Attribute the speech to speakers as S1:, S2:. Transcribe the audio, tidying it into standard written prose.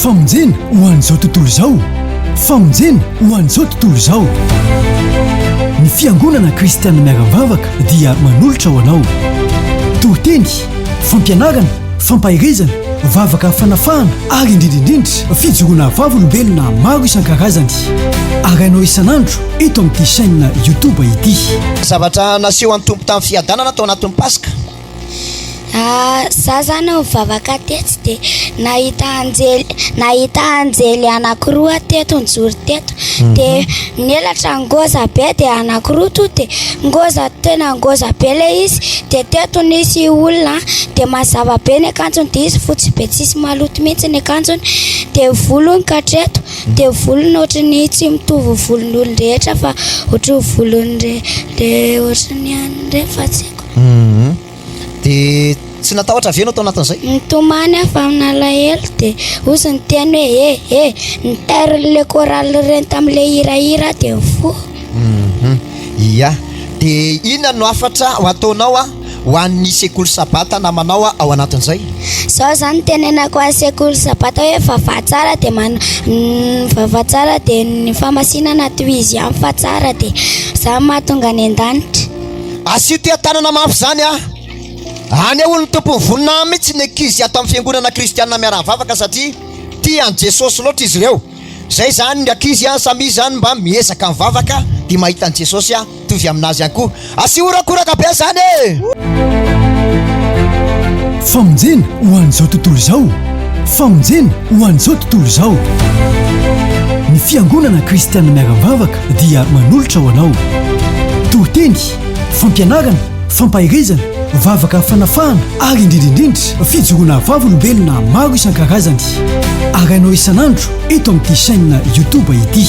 S1: Famonjena ho an'izao tontolo izao. Famonjena ho an'izao tontolo izao. Ny Fiangonana Kristiana Miara-mivavaka dia manolotra ho anao. Toriteny, fampianarana, fampaherezana, vavaka fanafahana ary indrindra indrindra fijoroana vavolombelona maro isan-karazany. Arahinao isan'andro eto amin'ity chaîne YouTube ity.
S2: Zavatra naseho an'ny Tompo tamin'ny fiadanana tao anatin'ny Paska.
S3: Za zany nivavaka tetsy de nahita anjely nahita anjely anakiroa teto nijoro teto de ny elatra ngôza be de anakiroa to de ngôza tena ngôza be le izy de teto nisy olona de mazava be ny akanjony de izy fotsy be tsisy maloto mihitsy ny akanjony de volony katreto de volony ohatran'ny tsy mitovy volon'olon-drehetra fa ohatran'ny volon'ny le ohatran'ny an'ny reny fa tsy haiko.
S2: Humm. Dia tsy natahotra ve ianao tao anatin'izay?
S3: Nitomany aho fa nalahelo dia hozy niteny hoe eh eh, nitairin'ilay chorale ireny tamin'ilay hirahira aho dia nifoha.
S2: Humm. Ia. Dia inona no hafatra ho ataonao ho an'ny sekoly sabata namanao ao anatin'izay?
S3: Zao zany tenenako an'ny sekoly sabata hoe vavaha tsara dia man vavaha tsara dia ny famasinana tohizo ihany fa tsara dia zany mahatonga any an-danitra.
S2: Asio teha-tanana mafy izany a! Any hono ny tompon'ny voninahiny mihitsy ny ankizy ato amin'ny fiangonana kristianina miara-mivavaka satria tia an'i Jesosy loatra izy ireo. Izay izany ny ankizy a, samia izany mba miezaka mivavaka dia mahita an'i Jesosy a, mitovy aminazy ihany koa. Asio horakoraka be izany e!
S1: Famonjena ho an'izao tontolo izao. Famonjena ho an'izao tontolo izao. Ny Fiangonana Kristiana Miara-mivavaka dia manolotra ho anao. Toriteny, fampianarana, fampaherezana, vavaka fanafahana ary indrindra indrindra fijoroana vavolombelona maro isan-karazany. Arahinao isan'andro eto amin'ity chaîne YouTube ity.